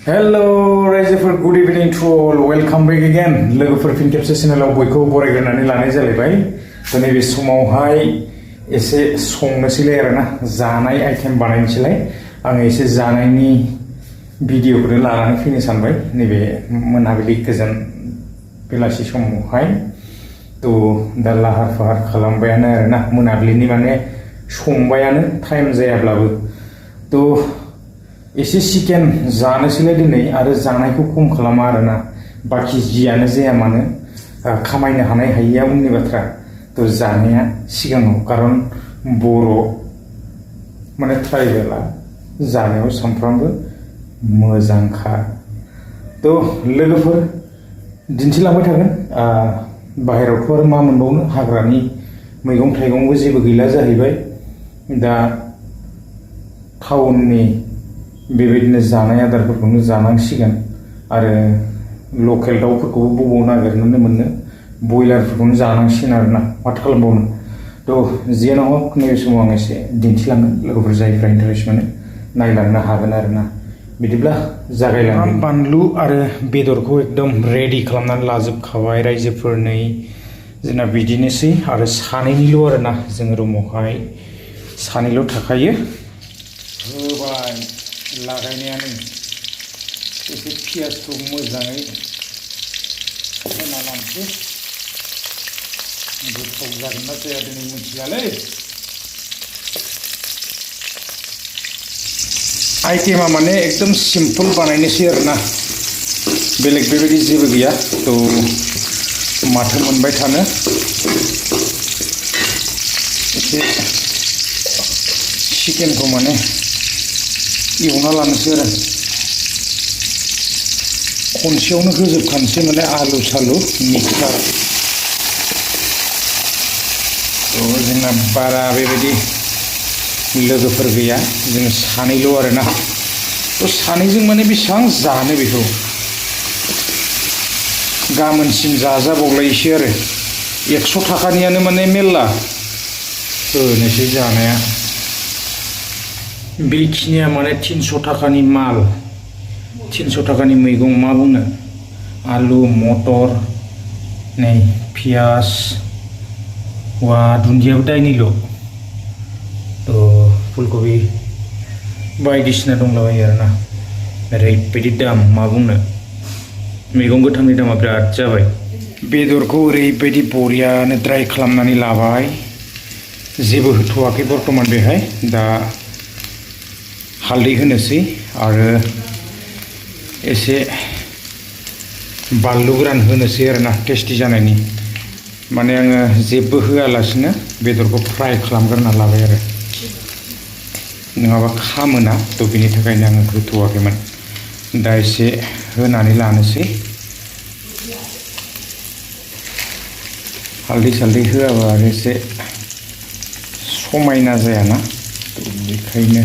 hello रायजोफोर good evening to all welcome back again लोगोफोर फिन खेबसे चेनेलाव बयखौबो बरायग्रोनानै लानाय जालायबाय त नैबे समावहाय एसे संनोसैलाय आरोना जानाय आइटेम बानायनोसैलाय आङो एसे जानायनि भिडिअखौनो लानानै फैनो सानबाय नैबे मोनाबिलि गोजोन बेलासि समावहाय त दा लाहार फाहार खालामबायानो आरोना मोनाबिलिनि माने संबायानो टाइम जायाब्लाबो त एसे चिकेन जानोसैलाय दिनै आरो जानायखौ खम खालामा आरोना बाखि जियानो जाया मानो खामायनो हानाय हायिया उननि बाथ्रा त जानाया सिगाङाव खारन बर' माने ट्राइबेला जानायाव सानफ्रामबो मोजांखा त लोगोफोर दिन्थिलांबाय थागोन बाहेरावथ' आरो मा मोनबावनो हाग्रानि मैगं थाइगंबो जेबो गैला जाहैबाय दा टाउननि बेबायदिनो जानाय आदारफोरखौनो जानांसिगोन आरो लकेल दाउफोरखौबो बबाव नागिरनानै मोननो बयलारफोरखौनो जानांसिगोन आरोना माथो खालामबावनो त' जियानो हक नैबे समाव आं एसे दिन्थिलांगोन लोगोफोर जायफ्रा इन्टारेस्ट मोनो नायलांनो हागोन आरोना बिदिब्ला जागायलांगोन बानलु आरो बेदरखौ एकदम रेडि खालामनानै लाजोबखाबाय रायजोफोरनै जोंना बिदिनोसै आरो सानैनिल' आरोना जों रुमावहाय सानैल' थाखायो होबाय लागायनायानो एसे पियाजखौ मोजाङै होना लानोसै गोथाव जागोन ना जाया दिनै मिथिलालै आइटेमा माने एकदम सिम्पोल बानायनोसै आरोना बेलेग बेबायदि जेबो गैया त' माथो मोनबाय थानो एसे चिकेनखौ माने एवना लानोसै आरो खनसेयावनो होजोबखानोसै माने आलु सालु मिक्सार थ' जोंना बारा बेबायदि लोगोफोर गैया जों सानैल' आरोना थ' सानैजों माने बेसेबां जानो बेखौ गाबोनसिम जाजाबावलायसै आरो 100 थाखानियानो माने मेल्ला होनोसै जानाया बेखिनिया माने 300 थाखानि माल 300 थाखानि मैगं मा बुंनो आलु मटर नै पियाज वा दुन्दियाबो दाइनिल' त' फुलकबि बायदिसिना दंलाबायो आरोना ओरैबायदि दाम मा बुंनो मैगं गोथांनि दामा बिराद जाबाय बेदरखौ ओरैबायदि बरियानो ड्राइ खालामनानै लाबाय जेबो होथ'वाखै बर्थमान बेहाय दा हालदै होनोसै आरो एसे बानलु गोरान होनोसै आरोना टेस्टि जानायनि माने आङो जेबो होआलासिनो बेदरखौ फ्राय खालामग्रोना लाबाय आरो नङाबा खामोना त' बेनि थाखायनो आङो होथ'वाखैमोन दा एसे होनानै लानोसै हालदै सालदै होआबा आरो एसे समायना जायाना त' बेखायनो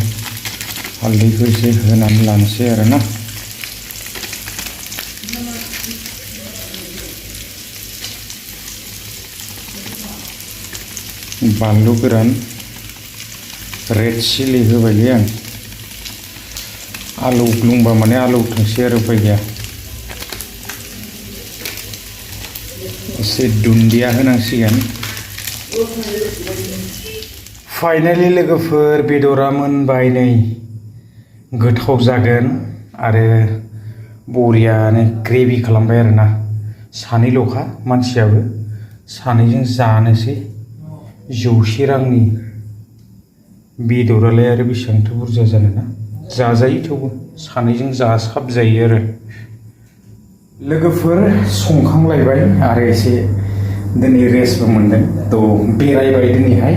हालदैखौ एसे होनानै लानोसै आरोना बानलु गोरान रेड चिलि होबायलै आं आलौ ग्लुंबा माने आलौथोंसै आरो उपाय गैया एसे दुन्दिया होनांसिगोन फाइनालि लोगोफोर बेदरा मोनबाय नै गोथाव जागोन आरो बरियानो ग्रेभि खालामबाय आरोना सानैल'खा मानसियाबो सानैजों जानोसै 100 रांनि बेदरालाय आरो बेसेबांथो बुरजा जानोना जाजायो थेवबो सानैजों जासाबजायो आरो लोगोफोर संखांलायबाय आरो एसे दिनै रेस्टबो मोनदों त' बेरायबाय दिनैहाय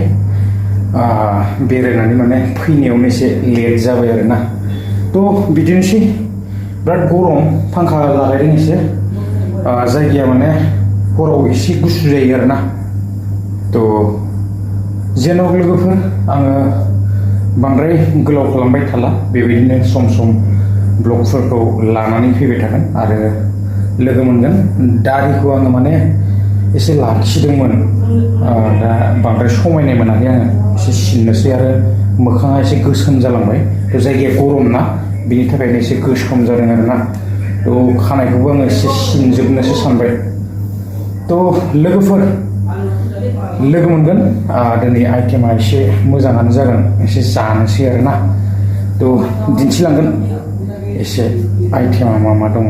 बेरायनानै माने फैनायावनो एसे लेट जाबाय आरोना त' बिदिनोसै बिराद गरम फांखा लागायदों एसे जायगाया माने हराव एसे गुसु जायो आरोना त' जेन'क लोगोफोर आङो बांद्राय गोलाव खालामबाय थाला बेबायदिनो सम सम ब्लगफोरखौ लानानै फैबाय थागोन आरो लोगो मोनगोन दारिखौ आङो माने एसे लाखिदोंमोन दा बांद्राय समायनाय मोनाखै आङो एसे सिननोसै आरो मोखाङा एसे गोसोम जालांबाय जायगाया गरम ना बिनि थाखायनो एसे गोसोम जादों आरोना थ' खानायखौबो आङो एसे सिनजोबनोसो सानबाय थ' लोगोफोर लोगो मोनगोन दिनै आइटेमा एसे मोजाङानो जागोन एसे जानोसै आरोना थ' दिन्थिलांगोन एसे आइटेमा मा मा दङ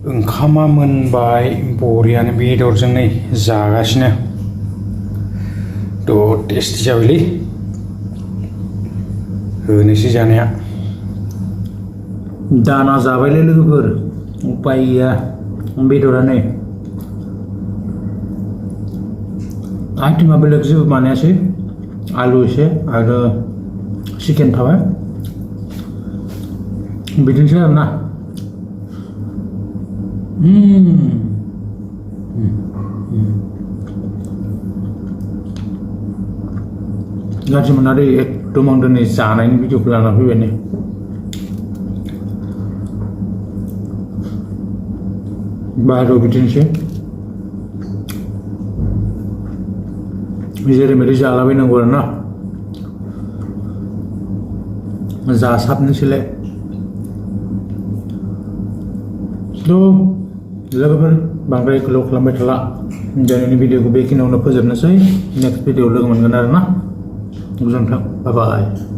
ओंखामा मोनबाय बरियानो बेदरजों नै जागासिनो थ' टेस्टि जाबायलै होनोसै जानाया दाना जाबायलै लोगोफोर उपाय गैया बेदरा नै आइटेमा बेलेग जेबो बानायासै आलु एसे आरो चिकेन थाबाय बिदिनोसै आरोना गाज्रि मोनादै एकदम आं दिनै जानायनि भिडिअखौ लाना फैबाय नै बाहेरायाव बिदिनोसै जेरैबायदि जालाबायनांगौ आरोना जासाबनोसैलाय लोगोफोर बांद्राय गोलाव खालामबाय थाला दिनैनि भिडिअखौ बेखिनियावनो फोजोबनोसै नेक्स्ट भिडिअ लोगो मोनगोन आरोना गोजोन्थों बाय बाय